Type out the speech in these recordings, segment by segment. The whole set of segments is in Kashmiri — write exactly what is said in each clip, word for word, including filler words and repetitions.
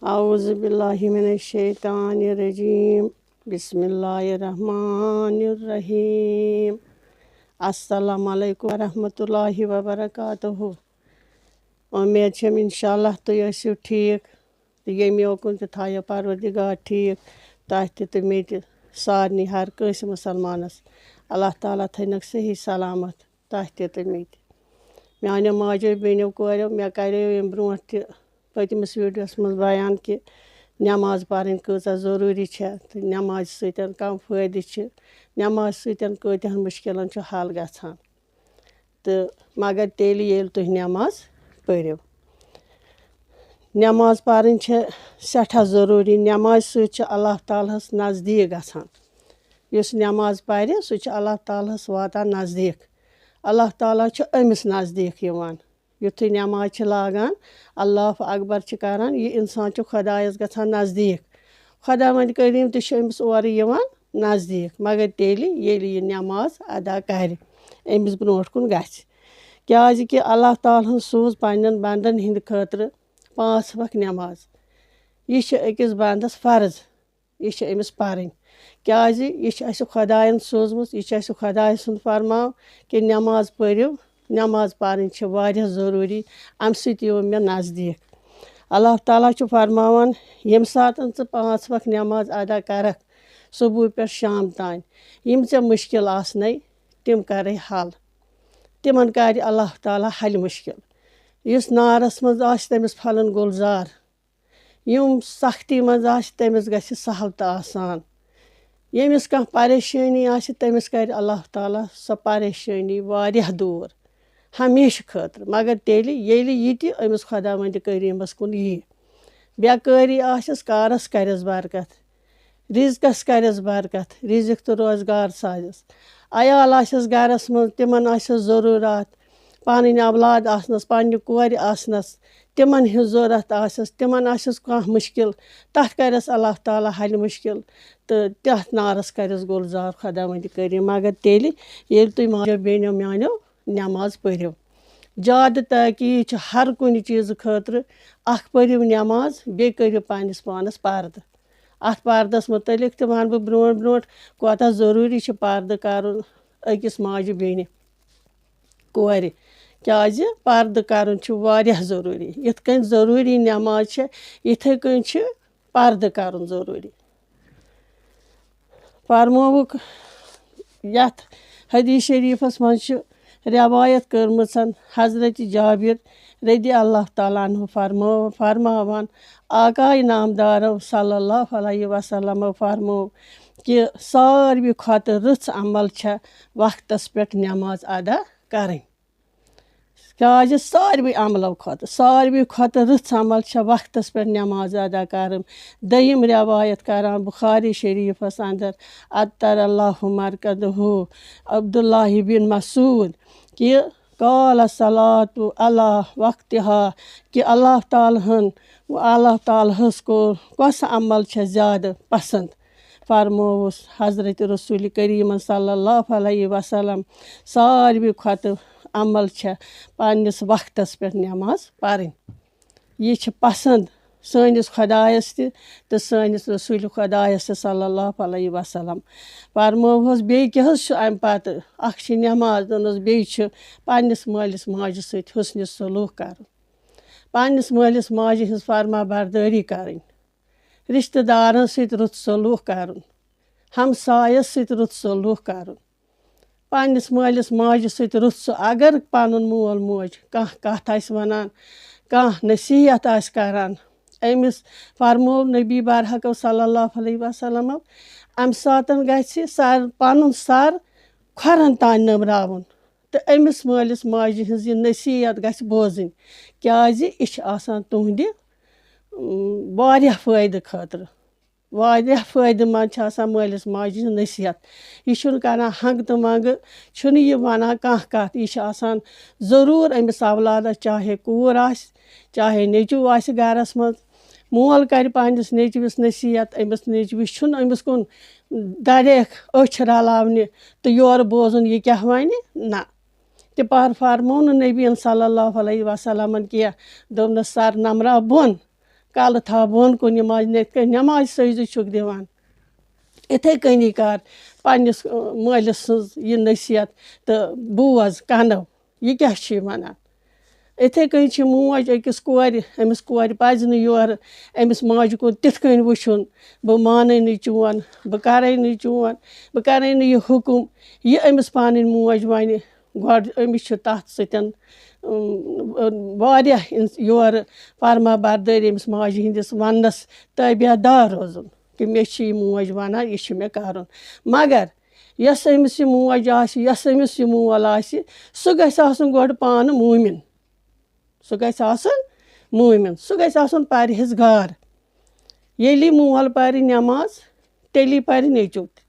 اعوذ باللہ من الشیطان الرجیم۔ بسم اللہ الرحمن الرحیم۔ السلام علیکم ورحمۃ اللہ وبرکاتہ۔ اُمید چھم انشاءاللہ تُہۍ ٲسِو ٹھیٖک تہٕ ییٚمہِ یوکُن تہِ تھایو پروردگار ٹھیٖک، تۄہہِ تہِ تہٕ مےٚ تہِ، سارنٕے، ہر کٲنٛسہِ مُسلمانَس۔ اللہ تعالیٰ تھٲینَکھ صحیح سلامت تۄہہِ تہِ تہٕ مےٚ تہِ۔ میٛانیو ماجیو بیٚنیو کوریو، مےٚ کریو ییٚمہِ برونٛٹھ تہِ پٔتمِس ویٖڈیوَس منٛز بیان کہِ نٮ۪ماز پَرٕنۍ کۭژاہ ضروٗری چھےٚ تہٕ نٮ۪مازِ سۭتۍ کَم فٲیدٕ چھِ، نٮ۪مازِ سۭتۍ کۭتیٛاہَن مُشکِلَن چھُ حل گژھان۔ تہٕ مگر تیٚلہِ ییٚلہِ تُہۍ نٮ۪ماز پٔرِو۔ نٮ۪ماز پَرٕنۍ چھےٚ سٮ۪ٹھاہ ضروٗری۔ نٮ۪مازِ سۭتۍ چھِ اللہ تعالیٰ ہَس نزدیٖک گژھان۔ یُس نٮ۪ماز پَرِ، سُہ چھُ اللہ تعالیٰ ہَس واتان نزدیٖک۔ اللہ تعالیٰ چھُ أمِس نزدیٖک یِوان۔ یُتھُے نٮ۪ماز چھِ لاگان، اللہ اکبر چھِ کران، یہِ اِنسان چھُ خۄدایَس گژھان نزدیٖک۔ خۄداوند کریٖم تہِ چھُ أمِس اورٕ یِوان نزدیٖک، مگر تیٚلہِ ییٚلہِ یہِ نٮ۪ماز ادا کرِ، أمِس برونٛٹھ کُن گژھِ۔ کیازِ کہِ اللہ تعالیٰ ہن سوٗز پننٮ۪ن بندن ہٕنٛدِ خٲطرٕ پانٛژھ وقت نٮ۪ماز۔ یہِ چھِ أکِس بندس فرض۔ یہِ چھِ أمِس پَرٕنۍ۔ کیٛازِ؟ یہِ چھِ اَسہِ خۄدایَن سوٗزمٕژ، یہِ چھِ اَسہِ خۄداے سُنٛد فرماو کہِ نٮ۪ماز پٔرِو، نٮ۪ماز پَرٕنۍ چھِ واریاہ ضروٗری، اَمہِ سۭتۍ یِیو مےٚ نزدیٖک۔ اللہ تعالیٰ چھُ فرماوان، ییٚمہِ ساتَن ژٕ پانٛژھ وقت نٮ۪ماز ادا کَرَکھ، صُبحُ پٮ۪ٹھ شام تام، یِم ژےٚ مُشکِل آسنَے، تِم کَرَے حل۔ تِمَن کَرِ اللہ تعالیٰ حل مُشکِل۔ یُس نارَس منٛز آسہِ، تٔمِس پھَلَن گُلزار۔ یِم سختی منٛز آسہِ، تٔمِس گژھِ سہل تہٕ آسان۔ ییٚمِس کانٛہہ پریشٲنی آسہِ، تٔمِس کرِ اللہ تعالیٰ سۄ پریشٲنی واریاہ دوٗر، ہمیشہٕ خٲطرٕ۔ مگر تیٚلہِ، ییٚلہِ یہِ تہِ أمِس خۄداوندِ کریٖمس کُن یی۔ بیکٲری آسٮ۪س، کارس کرٮ۪س برکت، رزقس کرٮ۪س برکت، رزق تہٕ روزگار سازٮ۪س۔ عیال آسٮ۪س گرس منٛز، تِمن آسٮ۪س ضروٗرت، پنٕنۍ اولاد آسنس، پننہِ کورِ آسنس، تِمن ہٕنٛز ضروٗرت آسٮ۪س، تِمن آسٮ۪س کانٛہہ مُشکِل، تتھ کرٮ۪س اللہ تعالیٰ حل مُشکِل تہٕ تتھ نارس کرٮ۪س گُلزار خۄداوندِ کریٖم۔ مگر تیٚلہِ، ییٚلہِ تُہۍ ماجیو بیٚنیو میانیو نٮ۪ماز پٔرِو۔ زیادٕ تاکید چھِ ہر کُنہِ چیٖزٕ خٲطرٕ، اکھ پٔرِو نٮ۪ماز، بیٚیہِ کٔرِو پننِس پانس پردٕ۔ اتھ پردس مُتعلق تہِ ونہٕ بہٕ برونٛٹھ برونٛٹھ، کوتاہ ضروٗری چھُ پردٕ کرُن أکِس ماجہِ بیٚنہِ کورِ، کیازِ پردٕ کرُن چھُ واریاہ ضروٗری۔ یِتھ کٔنۍ ضروٗری نٮ۪ماز چھےٚ، یِتھے کٔنۍ چھُ پردٕ کرُن ضروٗری۔ فرمووُکھ، یتھ حدیث شریفس منٛز چھِ روایت کٔرمٕژ حضرت جابر رضی اللہ تعالیٰ عنہ فرمٲو، فرماوان، آقاے نامدارو صلی اللہ علیہ وسلمو فرموو کہِ ساروی کھۄتہٕ رٕژ عمل چھےٚ وقتس پٮ۪ٹھ نٮ۪ماز ادا کرٕنۍ۔ کیازِ ساروی عملو کھۄتہٕ، ساروی کھۄتہٕ رٕژ عمل چھےٚ وقتس پٮ۪ٹھ نٮ۪ماز ادا کرٕنۍ۔ دوٚیِم روایت کران بخاری شریفس اندر، عطر اللہ مرقدہ، عبداللہ بن مسعود، کہِ قال الصلاۃ علی وقتہا، کہِ اللہ تعالیٰ ہن، اللہ تعالیٰ ہس کوٚر کۄس عمل چھےٚ زیادٕ پسند؟ فرمووُس حضرت رسول کریٖمن صلی اللہ علیہ وسلم، ساروی کھۄتہٕ عمل چھےٚ پننِس وقتس پٮ۪ٹھ نٮ۪ماز پرٕنۍ۔ یہِ چھِ پسند سٲنِس خۄدایس تہِ تہٕ سٲنِس رسول خۄدایس تہِ صلی اللہ علیہ وسلم۔ فرمووہس، بیٚیہِ کیٛاہ حظ چھُ امہِ پتہٕ؟ اکھ چھِ نٮ۪ماز، دوٚپنس، بیٚیہِ چھُ پننِس مٲلِس ماجہِ سۭتۍ حُسنِ سلوٗک کرُن، پننِس مٲلِس ماجہِ ہٕنٛز فرما بردٲری کرٕنۍ، رشتہٕ دارن سۭتۍ رُت سلوٗک کرُن، ہمسایس سۭتۍ رُت سلوٗک کرُن، پننِس مٲلِس ماجہِ سۭتۍ رُت سُہ، اگر پنُن مول موج کانٛہہ کتھ آسہِ ونان، کانٛہہ نصیحت آسہِ کران، أمِس فرموو نبی برحقو صلی اللہ علیہ وسلمو، امہِ ساتن گژھِ سر، پنُن سر کھۄرن تام نٔمراوُن تہٕ أمِس مٲلِس ماجہِ ہٕنٛز یہِ نصیحت گژھِ بوزٕنۍ، کیازِ یہِ چھِ آسان تُہنٛدِ، اۭں، واریاہ فٲیدٕ خٲطرٕ۔ واریاہ فٲیدٕ مند چھِ آسان مٲلِس ماجہِ ہٕنٛز نصیحت۔ یہِ چھُنہٕ کران ہنٛگہٕ تہٕ منٛگہٕ، چھُنہٕ یہِ ونان کانٛہہ کتھ۔ یہِ چھِ آسان ضروٗر أمِس اولادس، چاہے کوٗر آسہِ، چاہے نیٚچوٗ آسہِ گرس منٛز۔ مول کرِ پننِس نیٚچوِس نصیحت، أمِس نیٚچوِس چھُنہٕ أمِس کُن ڈایریکٹ أچھ رلاونہِ تہٕ یورٕ بوزُن یہِ کیٛاہ ونہِ، نہ۔ تہِ پر فرموو نہٕ نبیَن صلی اللہ علیہ وسلمن کینٛہہ۔ دوٚپنس، سر نمرا بۄن، کَلہٕ تھاو بۄن کُن، نٮ۪مازِ نہ یِتھ کٔنۍ نٮ۪مازِ سجدٕ چھُکھ دِوان، یِتھَے کٔنی کر پنٛنِس، اۭں، مٲلِس سٕنٛز یہِ نصیحت تہٕ بوز کَنو، یہِ کیٛاہ چھُے وَنان؟ یِتھَے کٔنۍ چھِ موج أکِس کورِ، أمِس کورِ پَزِ نہٕ یورٕ أمِس ماجہِ کُن تِتھ کٔنۍ وٕچھُن، بہٕ مانَے نہٕ چون، بہٕ کَرَے نہٕ چون، بہٕ کَرَے نہٕ یہِ حُکُم۔ یہِ أمِس پَنٕنۍ موج وَنہِ، گۄڈٕ أمِس چھُ تَتھ سۭتۍ، اۭں، واریاہ اِنس-، یورٕ فرما بردٲری أمِس ماجہِ ہِنٛدِس وَننَس تٲبیہ دار روزُن، کہِ مےٚ چھِ یہِ موج وَنان، یہِ چھُ مےٚ کَرُن۔ مگر یۄس أمِس یہِ موج آسہِ، یۄس أمِس یہِ مول آسہِ، سُہ گژھِ آسُن گۄڈٕ پانہٕ موٗمِن۔ سُہ گژھِ آسُن موٗمِن، سُہ گژھِ آسُن پرہیزگار۔ ییٚلہِ مول پرِ نٮ۪ماز، تیٚلی پرِ نیٚچوٗ تہِ۔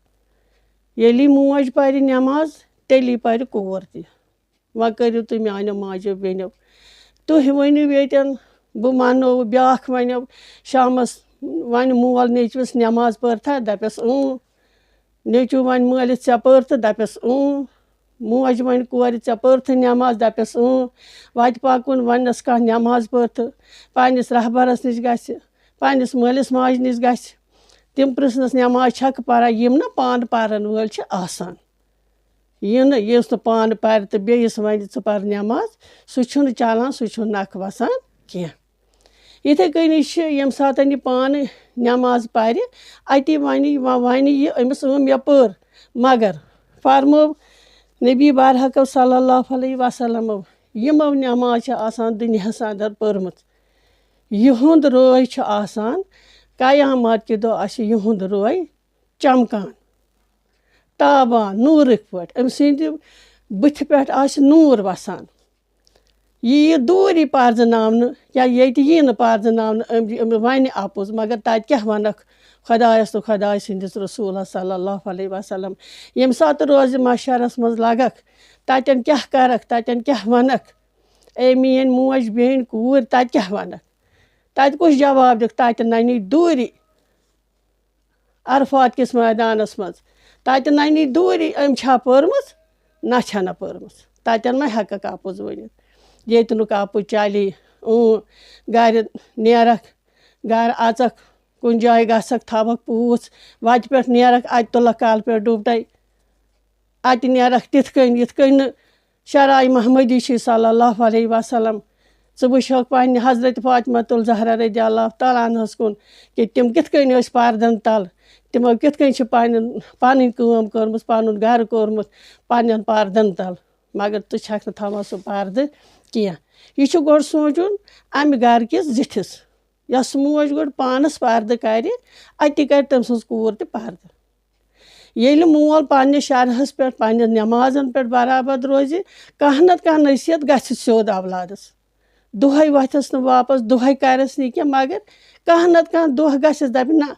ییٚلہِ موج پرِ نٮ۪ماز، تیٚلی پرِ کوٗر تہِ۔ وۄنۍ کٔرِو تُہۍ میٛانیو ماجیو بیٚنیو، تُہۍ ؤنِو ییٚتٮ۪ن، بہٕ مَنو، بیٛاکھ وَنیو، شامَس وَنہِ مول نیٚچوِس نٮ۪ماز پٔرتھا؟ دَپٮ۪س، اۭں۔ نیٚچوٗ وَنہِ مٲلِس، ژےٚ پٔرتھٕ؟ دَپٮ۪س، اۭں۔ موج وَنہِ کورِ، ژےٚ پٔرتھٕ نٮ۪ماز؟ دَپٮ۪س، اۭں۔ وَتہِ پَکُن، وَنٮ۪س کانٛہہ نٮ۪ماز پٔرتھٕ، پنٛنِس رہبَرَس نِش گژھِ، پنٛنِس مٲلِس ماجہِ نِش گژھِ۔ تِم پرٛژھنَس، نٮ۪ماز چھَکھ پَران؟ یِم نہٕ پانہٕ پَرَن وٲلۍ چھِ آسان۔ یہِ نہٕ، یُس نہٕ پانہٕ پَرِ تہٕ بیٚیِس وَنہِ، "ژٕ پَر نٮ۪ماز"، سُہ چھُنہٕ چَلان، سُہ چھُنہٕ نَکھٕ وَسان کینٛہہ۔ یِتھَے کٔنی چھِ ییٚمہِ ساتَن یہِ پانہٕ نٮ۪ماز پَرِ، اَتی وَنہِ، وَ-، وَنہِ یہِ أمِس، "اۭں، مےٚ پٔر"، مگر فرموو نبی برحقو صلی اللہ علیہ وسلمو، یِمو نٮ۪ماز چھِ آسان دُنیاہَس اَندَر پٔرمٕژ، یِہُنٛد رٲے چھُ آسان، قیامت کہِ دۄہ آسہِ یِہُنٛد رٲے چمکان، تابان، نوٗرٕکۍ پٲٹھۍ۔ أمۍ سٕنٛدِ بٕتھِ پٮ۪ٹھ آسہِ نوٗر وَسان۔ یہِ یی دوٗری پَرزٕناونہٕ یا ییٚتہِ یی نہٕ پَرزٕناونہٕ، أمۍ، أمۍ وَنہِ اَپُز، مگر تَتہِ کیٛاہ وَنَکھ خۄدایَس تہٕ خۄداے سٕنٛدِس رسوٗلَس صلی اللہ علیہ وسلم؟ ییٚمہِ ساتہٕ روزِ محشرَس منٛز لَگَکھ، تَتٮ۪ن کیٛاہ کَرَکھ، تَتٮ۪ن کیٛاہ وَنَکھ؟ اے میٛٲنۍ موج، بیٚنہِ، کوٗرۍ، تَتہِ کیٛاہ وَنَکھ؟ تَتہِ کُس جواب دِکھ؟ تَتہِ نَنہِ دوٗری۔ عرفات کِس مٲدانَس منٛز۔ تَتہِ نَنہِ دوٗری، أمۍ چھا پٔرمٕژ؟ نہ چھَنہٕ پٔرمٕژ۔ تَتٮ۪ن ما ہٮ۪کَکھ اَپُز ؤنِتھ؟ ییٚتہِ نُک اَپُز چالی، اۭں، گَرِ نیرَکھ، گَرٕ اَژَکھ، کُنہِ جایہِ گژھَکھ، تھاوَکھ پوٗژھ، وَتہِ پٮ۪ٹھ نیرَکھ، اَتہِ تُلَکھ کَلہٕ پٮ۪ٹھ ڈُپٹَے۔ اَتہِ نیرَکھ تِتھ کٔنۍ، یِتھ کٔنۍ نہٕ شرائع محمدی چھِ صلی اللہ علیہ وسلم۔ ژٕ وٕچھکھ پننہِ حضرت فاطمہ الزہرا رضی اللہ تعالیٰ عنہَس کُن، کہِ تِم کِتھ کٔنۍ ٲسۍ پردن تل، تِمو کِتھ کٔنۍ چھِ پنٕنٮ۪ن، پنٕنۍ کٲم کٔرمٕژ، پنُن گرٕ کوٚرمُت پننٮ۪ن پردن تل، مگر ژٕ چھکھ نہٕ تھاوان سُہ پردٕ کینٛہہ۔ یہِ چھُ گۄڈٕ سونٛچُن امہِ گرٕ کِس زِٹھِس، یۄس موج گۄڈٕ پانس پردٕ کرِ، اتی کرِ تٔمۍ سٕنٛز کوٗر تہِ پردٕ۔ ییٚلہِ مول پننِس شرحس پٮ۪ٹھ، پننٮ۪ن نٮ۪مازن پٮ۪ٹھ برابر روزِ، کانٛہہ نتہٕ کانٛہہ نصیحت گژھِ سیوٚد اولادس۔ دۄہے وۄتھٮ۪س نہٕ واپس، دۄہے کرٮ۪س نہٕ کینٛہہ، مگر کانٛہہ نتہٕ کانٛہہ دۄہ گژھٮ۪س، دپہِ، نہ،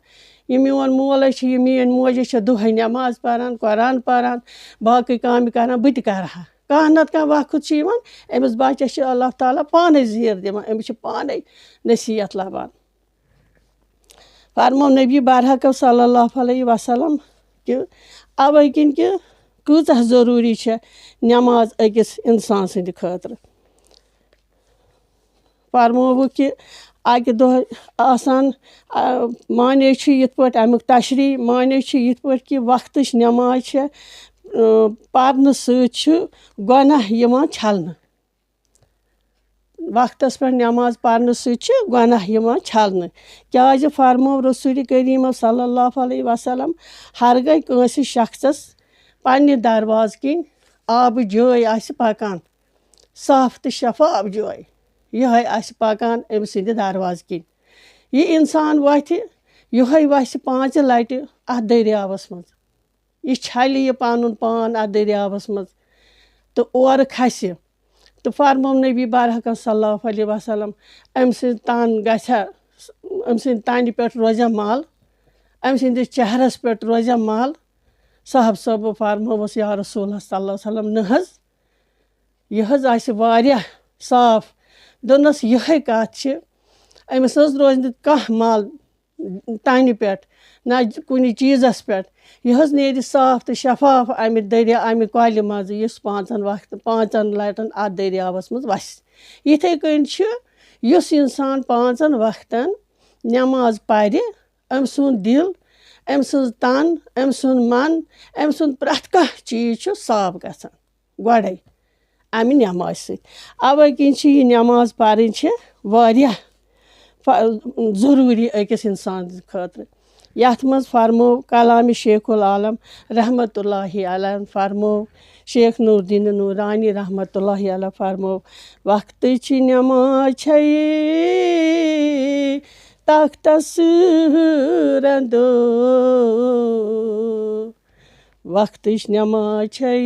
یہِ میون مولے چھُ، یہِ میٲنۍ موجے چھےٚ دۄہے نٮ۪ماز پران، قرآن پران، باقٕے کامہِ کران، بہٕ تہِ کرٕ ہا۔ کانٛہہ نتہٕ کانٛہہ وقت چھُ یِوان، أمِس بچس چھِ اللہ تعالیٰ پانے زیٖر دِوان، أمِس چھِ پانے نصیحت لبان۔ فرموو نبی برحقو صلی اللہ علیہ وسلم کہِ اوے کِنۍ کہِ کۭژاہ ضروٗری چھےٚ نٮ۪ماز أکِس اِنسان سٕنٛدِ خٲطرٕ۔ فرمووُکھ کہِ اَکہِ دۄہ آسان، آ، معنی چھُ یِتھ پٲٹھۍ اَمیُک تشریح، معنی چھُ یِتھ پٲٹھۍ کہِ وقتٕچ نٮ۪ماز چھےٚ، آ، پرنہٕ سۭتۍ چھُ گۄناہ یِوان چھلنہٕ۔ وقتس پٮ۪ٹھ نٮ۪ماز پرنہٕ سۭتۍ چھِ گۄناہ یِوان چھلنہٕ۔ کیازِ فرموو رسول کریٖم صلی اللہ علیہ وسلم، ہرگاہ کٲنٛسہِ شخصس پننہِ دروازٕ کِنۍ آبہٕ جٲے آسہِ پکان، صاف تہٕ شفاف جٲے، یِہے آسہِ پکان أمۍ سٕنٛدِ دروازٕ کِنۍ۔ یہِ انسان وتھِ، یِہے وسہِ پانٛژِ لٹہِ اتھ دٔریاوس منٛز۔ یہِ چھلہِ یہِ پنُن پان اتھ دٔریاوس منٛز تہٕ اورٕ کھسہِ۔ تہٕ فرموو نبی برحقن صلی اللہ علیہ وسلم، أمۍ سٕنٛدِ تن گژھِ ہا، أمۍ سٕنٛدِ تنہِ پٮ۪ٹھ روزِ ہا مل، أمۍ سٕنٛدِس چہرس پٮ۪ٹھ روزِ ہا مل۔ صحابہٕ صٲبو فرمووُس، یا رسول اللہ صلی اللہ علیہ وسلم، نہ حظ، یہِ حظ آسہِ واریاہ صاف۔ دوٚپنَس، یِہے کتھ چھِ، أمِس نہ حظ روزِ نہٕ کانٛہہ مل تنہِ پٮ۪ٹھ، نہ کُنہِ چیٖزس پٮ۪ٹھ۔ یہِ حظ نیرِ صاف تہٕ شفاف امہِ دریا، امہِ کۄلہِ منٛزٕ، یُس پانٛژن وقت، پانٛژن لٹن اتھ دٔریاوس منٛز وسہِ۔ یِتھے کٔنۍ چھُ، یُس انسان پانٛژن وقتن نٮ۪ماز پَرِ، أمۍ سُنٛد دِل، أمۍ سٕنٛز تَن، أمۍ سُنٛد مَن، أمۍ سُنٛد پرٛٮ۪تھ کانٛہہ چیٖز چھُ صاف گژھان گۄڈَے اَمہِ نٮ۪مازِ سۭتۍ۔ اَوَے کِنۍ چھِ یہِ نٮ۪ماز پَرٕنۍ چھِ واریاہ ف-، ضروٗری أکِس اِنسان خٲطرٕ۔ یَتھ منٛز فرموو کلامِ شیخ العالم رحمتہ اللہ علیہ فرموو، شیخ نور الدین نورانی رحمتہ اللہ علیہ فرموو، وقتٕچ نٮ۪ماز چھے تختس رندو، وقتٕچ نٮ۪ماز چھے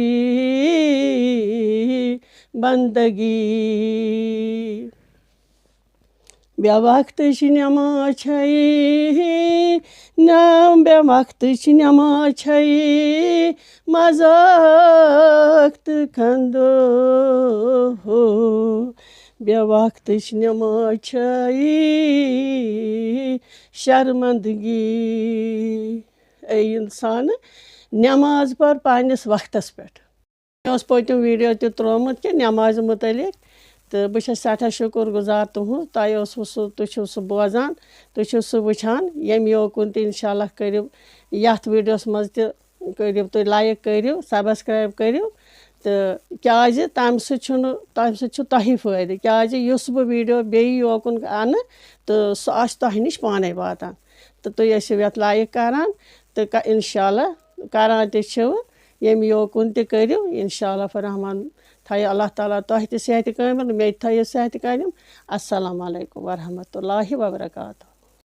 بندگی۔ بے وقتٕچ نٮ۪ماز چھے، نہ، بے وقتٕچ نٮ۪ماز چھے مذاق تہٕ کھندو۔ بے وقتٕچ نٮ۪ماز چھے شرمندگی۔ اے اِنسان، نٮ۪ماز پَر پنٛنِس وقتَس پٮ۪ٹھ۔ مےٚ اوس پٔتِم ویٖڈیو تہِ ترٛوومُت کہِ نٮ۪مازِ مُتعلِق، تہٕ بہٕ چھَس سٮ۪ٹھاہ شُکُر گُزار تُہُنٛد، تۄہہِ اوسوُ سُہ، تُہۍ چھِو سُہ بوزان، تُہۍ چھِو سُہ وٕچھان۔ ییٚمہِ یوکُن تہِ اِنشاء اللہ کٔرِو یَتھ ویٖڈیوَس منٛز تہِ، کٔرِو تُہۍ لایِک، کٔرِو سبسکرایب، کٔرِو، تہٕ کیٛازِ تَمہِ سۭتۍ چھُنہٕ، تَمہِ سۭتۍ چھُ تۄہی فٲیدٕ، کیٛازِ یُس بہٕ ویٖڈیو بیٚیہِ یوکُن اَنہٕ، تہٕ سُہ آسہِ تۄہہِ نِش پانَے واتان۔ تہٕ تُہۍ ٲسِو یَتھ لایِک کَران، تہٕ اِنشاء اللہ کَران تہِ چھِو۔ ییٚمہِ یوکُن تہِ کٔرِو، اِنشاء اللہ الرحمن تھایہِ اللہ تعالیٰ تۄہہِ تہِ صحتِ کٲمِل، مےٚ تہِ تھایہِ صحتِ کٲمِل۔ السلام علیکم ورحمۃ اللہ وبرکاتہ۔